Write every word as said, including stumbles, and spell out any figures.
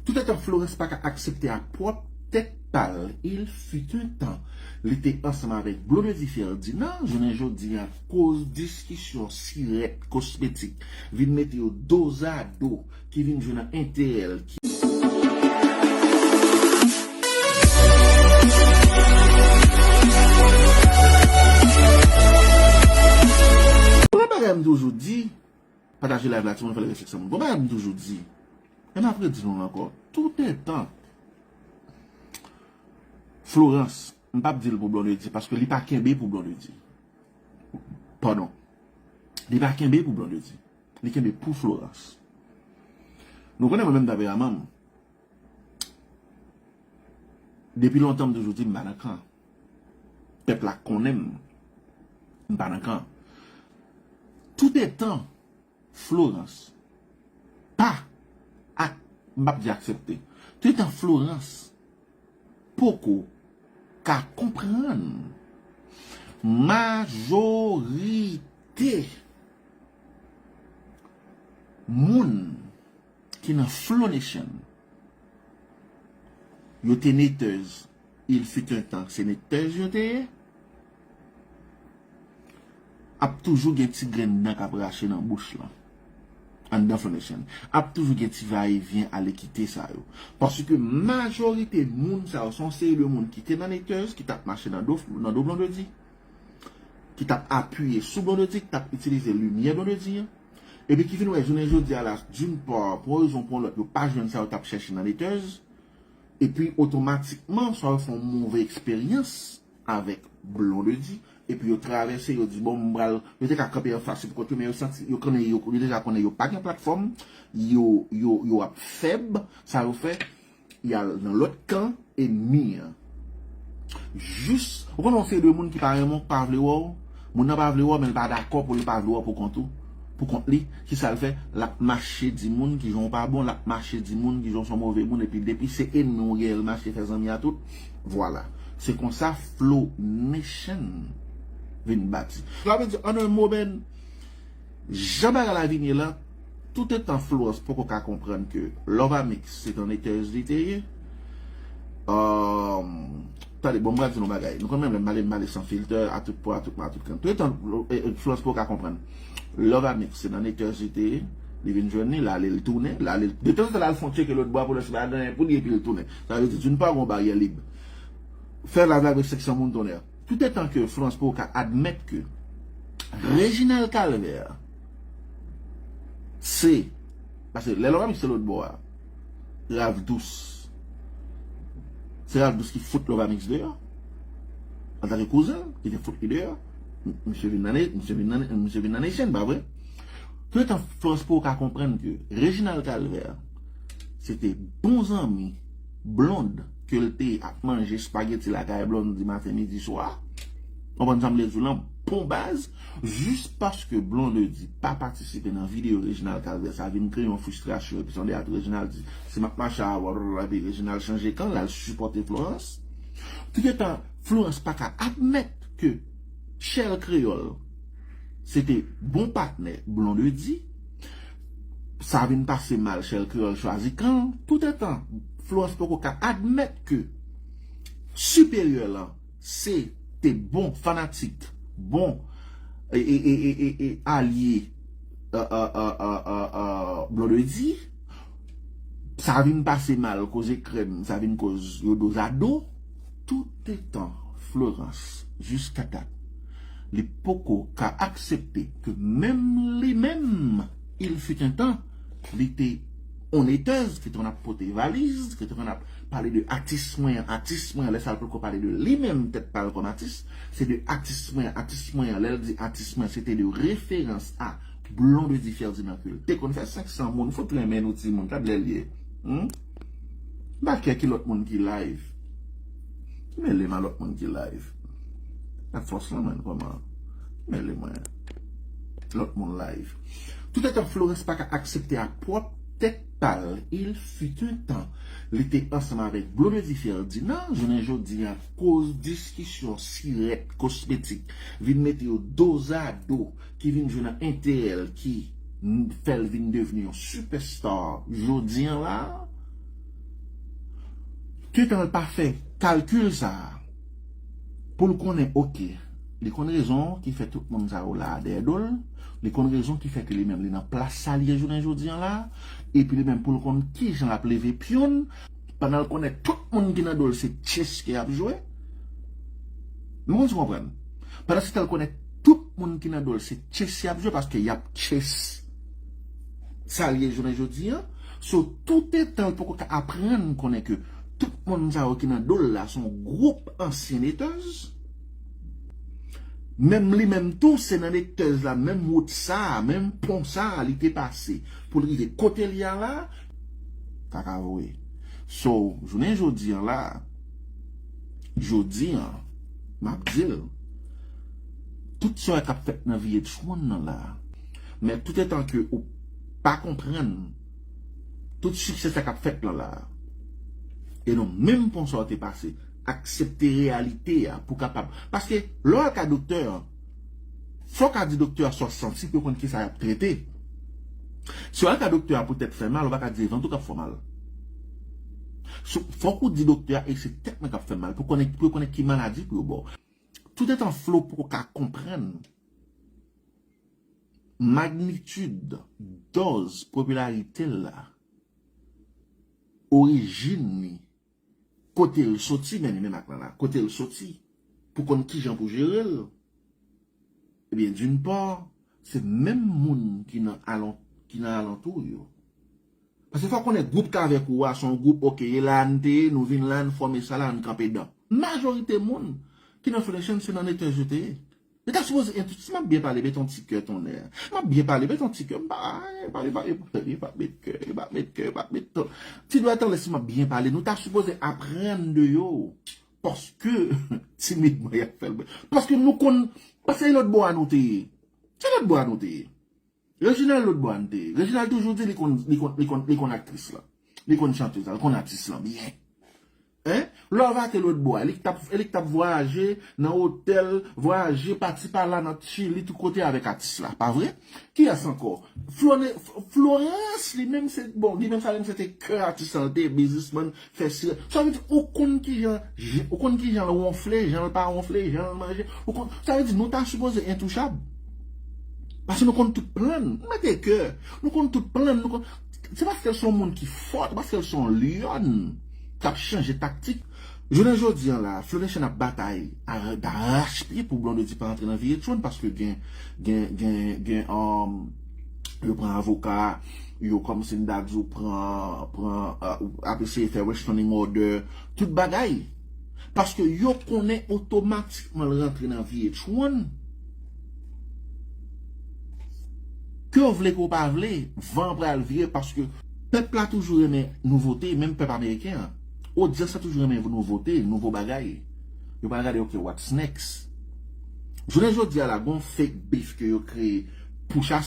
Toutotan Florence pa ka aksepte a pwòp tèt pa l, il fut un temps, li te ansanm avèk Blondedy Ferdinand, jounen jodi a, koz diskisyon sirèt kosmetik vin mete yo dozado, ki vin jwe nan enterè l, ki Premye bagay m toujou di, pataje live la, timoun, fè l rive senk san moun. Bon, bagay m toujou di, e m ap redi nou ankò, toutotan Florence, m p ap di l pou Blondedy, paske li pa kenbe pou Blondedy. Padon. Li pa kenbe pou Blondedy. Li kenbe pou Florence. Nou konnen mwen menm tanperaman m. Depi lontan, m toujou di m pa nan kan. Pèp la konnen m. M pa nan kan. Toutotan Florence pa ak, m p ap di aksepte. Toutotan Florence poko ka konprann majorite moun ki nan Flow Nation, yo te netèz. Il fut un temps, se netèz yo te ye. Ap toujou gen ti grenn dan k ap rache nan bouch lan. Anndan Flow Nation. Ap toujou gen ti vayevyen alekite sa yo. Paske majorite moun sa yo, se yon seri de moun ki te nan netèz, ki t ap mache nan do, nan do Blondedy, ki t ap apiye sou Blondedy, ki t ap itilize limyè Blondedy an, epi ki vin wè jounen jodi a la, d'une part, pou yon rezon pou yon lòt, yo pa jwenn sa yo t ap chèche nan netèz, epi otomatikman, swa yo fè yon move eksperyans avèk Blondedy, epi yo travèse, yo di, bon, m pral, yo te ka kanpe anfas li pou kont yo, men yo santi, yo konnen, yo, yo deja konnen yo pa gen platfòm, yo, yo, yo ap fèb, sa yo fè, y al nan lòt kan enmi an. Jis, ou konnen yon seri de moun ki pa renmen w, ki pa vle wè w, moun nan pa vle wè w, men l pa dakò pou li pa vle wè w pou kont ou, pou kont li, kisa l fè? L ap mache di moun kijan w pa bon, l ap mache di moun kijan w se yon move moun, epi depi se enmi w genyen, l mache fè zanmi a tout. Vwala. Se konsa Flow Nation vin bati. Sa vle di, an un mot, Ben, jan bagay la vin ye la, toutotan Florence poko ka konprann ke Love Amix se te yon netèz li te ye, euh, tande, bon, m pral di nou bagay. Nou konn mwen menm, m ale, m ale san filtè, a tout pwa, a tout mwa, a tout kan. Toutotan, eh, eh, Florence poko ka konprann Love Amix se nan netèz li te ye, li vin jwenn li, l ale, l tounen, l ale, de tanzantan l al fè yon tcheke lòt bò a pou lè si pa gen anyen pou li, epi l tounen. Sa vle di, d'une part, gen yon baryè lib. Fè live la avèk senk san moun, tonnè. Toutotan ke Florence poko ka admèt ke Reginald Calvert se, paske lè Love Amix se lòt bò a, Ralph Douce, se Ralph Douce ki fout Love Amix deyò. Antanke kouzen l, ki te fout li deyò. M-, misye vin nan, misye vin nan, misye vin nan Nation, pa vre? Toutotan Florence poko ka konprann ke Reginald Calvert se te bon zanmi Blonde, ke l te ap manje espageti lakay Blonde di maten, midi, swa. Konprann sa m vle di w lan, bon baz, jis paske Blondedy pa patisipe nan videyo Reginald Calvert, sa vin kreye yon fristrasyon, epi se yon de a tou Reginald di, si m ap mache a, epi Reginald chanje kan, l al sipòte Florence. Toutotan Florence pa ka admèt ke Shell Kreyòl se te bon patnè Blondedy, sa vin pase mal, Shell Kreyòl chwazi kan l. Toutotan Florence poko ka admèt ke siperyè lan se te bon fanatik, bon, e, e, e, e, e, e alye, euh, euh, euh, euh, euh, euh, Blondedy, sa vin pase mal, koze krèm, sa vin koz yo dozado. Toutotan Florence, jiskadat, li poko ka aksepte ke menm li menm, il fut un temps, li te on netèz ki te konn ap pote valiz, ki te konn ap pale de atis mwen an, atis mwen an, lè sa l poko pale de li menm, tèt pa l kòm atis, se de atis mwen an, atis mwen an, lè l di atis mwen an, se te de referans a Blondedy Ferdinand ke l te konn fè. Senk san moun, fout renmen nou timoun, gad lè l ye. Hmm? M pa kè ki lòt moun ki live. Ki mele m a lòt moun ki live. Ak fòs lan, menn, kòman? Ki mele mwen lòt moun live. Toutotan Florence pa ka aksepte a pwòp tèt pa l, il fut un temps, li te ansanm avèk Blondedy Ferdinand, jounen jodi a, koz diskisyon sirèt kosmetik vin mete yo dozado, ki vin jwe nan enterè l, ki n-, fè l vin devni yon sipèsta jodi an la, Toutan l pa fè kalkil sa a, pou l konnen, oke, li konn rezon ki fè tout moun sa yo la a dèyè do l, li konn rezon ki fè ke li menm li nan plas sa l ye jounen jodi an la a, epi li menm pou l konn kijan l ap leve pyon l, pandan l konnen tout moun ki nan do l se chess ke y ap jwe. Nou konn si w konprann. Pandan se tan l konnen tout moun ki nan do l se chess y ap jwe, paske y ap chess sa l ye jounen jodi an. So, toutetan l poko ka aprann konnen ke tout moun sa yo ki nan do l la se yon gwoup ansyen netèz, menm li menm tou se nan netèz la, menm wout sa a, menm pon sa a li te pase pou l rive kote l ye a la, kaka voye. So, jounen jodi an la, jodi an, m ap di l, tout sa k ap fèt nan V H one nan la, men toutetan ke ou pa konprann tout siksè sa k ap fèt lan la, e non menm pon sa w te pase, aksepte reyalite a pou kapab. Paske lè w al ka doktè an, fò w ka di doktè a sa w santi pou yo konn kisa y ap trete. Si w al ka doktè a pou tèt fè mal, ou pa ka di e vant ou k ap fè w mal. So, fòk ou di doktè a e se tèt mwen k ap fè m mal, pou konnen, pou yo konnen ki maladi pou yo ba w. Toutetan Flo poko ka konprann magnitid, dòz popilarite l la, orijin li, kote l soti, men li menm ak lan la, kote l soti, pou konn kijan pou jere l. Ebyen, d'une part, se menm moun ki nan alon-, ki nan alantou yo. Paske fò w konnen gwoup k avèk ou a, se yon gwoup, oke, e la a n te ye, nou vin la, n fòme sa la, n kanpe dan. Majorite moun ki nan Flow Nation se nan netèz yo te ye. Li ta sipoze, si m ap byen pale, mete yon ti kè tonnè. M ap byen pale, mete yon ti kè. M pa, e pa, e pa, e pa, e pa met kè, e pa met kè, e pa met ton. Ti dwèt anlè si m ap byen pale. Nou ta sipoze aprann de yo. Paske, timidman, y ap fè l. Paske nou konn, paske e lòt bò a nou te ye. Se lòt bò a nou te ye. Reginald lòt bò a n te ye. Reginald toujou di li konn, li konn, li konn, li konn aktris lan. Li konn chantèz la, li konn atis lan byen. Hein? Love a te lòt bò a. Li k t ap, li k t ap vwayaje nan otèl, vwayaje pati pa la nan Chili, tout kote avèk atis la. Pa vre? Kiyès ankò? Flone-, F-, Florence, li menm se, bon, li menm sa menm se te kè atis lan, li te biznismann, fè sirèt. Sa vle di, ou konn kijan, ou konn kijan l wonfle, jan l pa wonfle, jan l manje. Ou konn, sa vle di, nou ta sipoze entouchab. Paske nou konn tout plan n. Nou mete kè. Nou konn tout plan n. Nou konn, se paske l se yon moun ki fò, se paske l se yon lyòn k ap chanje taktik. Jounen jodi an la, Flow Nation ap batay a, darachpye pou Blondedy pa antre nan V H one paske gen, gen, gen, gen, um, yo pran avoka, yo kòmsi m ta di w pran, pran, uh, ap eseye fè restraining order, tout bagay. Paske yo konnen otomatikman l rantre nan V H one. Ke w vle, ke w pa vle, van an pral vire paske pèp la toujou renmen nouvote, menm pèp ameriken an. Odyans la toujou renmen nouvote, nouvo bagay. Yo pral gade, oke, what's next? Jounen jodi a la, gon fake beef ke yo kreye pou chase.